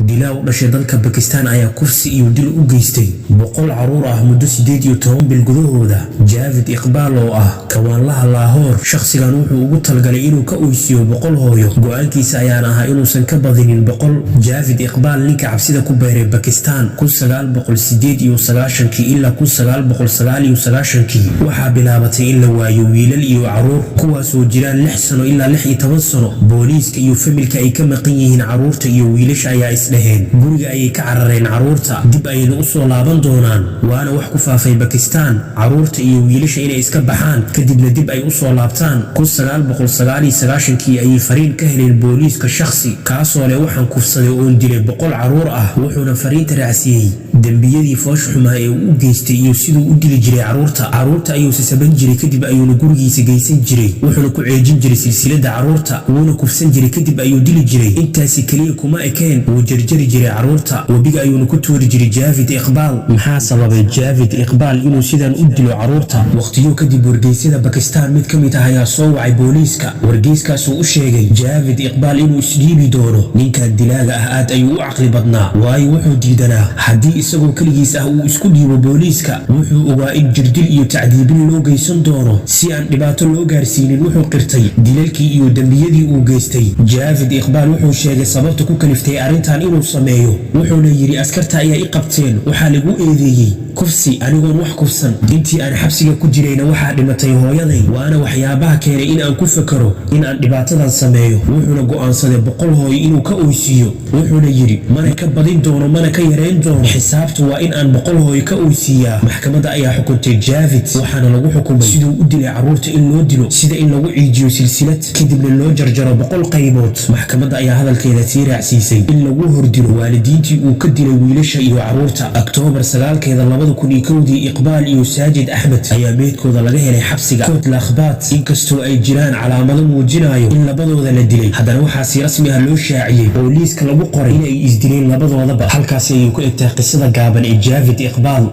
Dilaa u dhashay dalka Bakistaan ayaa kufsi iyo dil u geystay 100 caruur ah muddo 18 bil gudahooda. Javid Iqbaal oo ah kawaanlaha Laahoor, shakhsigan wuxuu ugu talgalay inuu ka oysiiyo 100 hooyo. Go'aankiisa ayaana ahaa inuusan ka badinin 100. Javid Iqbaal, ninka cabsida ku beeray Bakistaan 1998-kii ilaa 1999-kii, waxaa bilaabatay in la waayo wiilal iyo caruur kuwaasoo jiraan 6 sano ilaa 16 sano. Booliiska iyo familka ay ka maqan yihiin caruurta iyo wiilasha ayaa isdhaheen guriga ayay ka carareen caruurta, dib ayayna usoo laaban doonaan. Waana wax ku faafay Bakistaan, caruurta iyo wiilasha inay iska baxaan, kadibna dib ay usoo laabtaan. 1999-kii ayay fariin ka heleen booliiska shakhsi kaasoo leh: "Waxaan kufsaday oon dilay 100 caruur ah." Wuxuuna fariinta raacsiiyey dembiyadii foosha xumaa ee uu u geystay iyo siduu u dili jiray caruurta. Caruurta ayuu sasaban jiray, kadib ayuuna gurigiisa geysan jiray, wuxuuna ku ceejin jiray silsilada caruurta, wuuna kufsan jiray, kadib ayuu dili jiray. Intaasi keliya kuma ekeen, wuu jarjari jiray caruurta, webiga ayuuna ku tuuri jiray. Javid Iqbaal, maxaa sababay Javid Iqbaal inuu sidan u dilo caruurta? Waqtiyo kadib, wargeysyada Bakistaan mid ka mid ah ayaa soo wacay booliiska. Wargeyskaasuu u sheegay Javid Iqbaal inuu isdhiibi doono. Ninkan dilaaga ah aad ayuu u caqli badnaa, waayo wuxuu diidanaa haddii isagoo keligiis ah uu isku dhiibo booliiska. Wuxuu ogaa in jirdil iyo tacdiibin loo geysan doono. Si aan dhibaato loo gaarsiinin, wuxuu qirtay dilalkii iyo dembiyadii uu geystay. Javid Iqbaal wuxuu sheegay sababta ku kaliftay arrintan inuu sameeyo, wuxuuna yidhi: "Askarta ayaa i qabteen, waxaa lagu eedeeyey kufsi anigoon wax kufsan. Intii aan xabsiga ku jirayna waxaa dhimatay hooyaday, waana waxyaabaha keenay in aan ku fakaro in aan dhibaatadan sameeyo." Wuxuuna go'aansaday 100 hooyo inuu ka oysiiyo. Wuxuuna yidhi: "Mana ka badin doono, mana ka yareyn doono. Xisaabtu waa in aan 100 hooyo ka oysiiyaa." Maxkamadda ayaa xukuntay Javid, waxaana lagu xukumay siduu u dilay caruurta in loo dilo, sida in lagu ciijiyo silsilad, kadibna loo jarjaro 100 qaybood. Maxkamadda ayaa hadalkeeda sii raacsiisay in lagu hordilo waalidiintii uu ka dilay wiilasha iyo caruurta. Oktoobar 9-keeda 2001-dii, Iqbaal iyo Saajid Axmed ayaa meydkooda laga helay xabsiga Kot Lakhbaat. Inkastoo ay jiraan calaamado muujinayo in labadooda la dilay, haddana waxaa si rasmi ah loo shaaciyey oo liiska lagu qoray inay isdileen labadoodaba. Halkaasi ayay ku egtahay qisada gaaban ee Javid Iqbaal.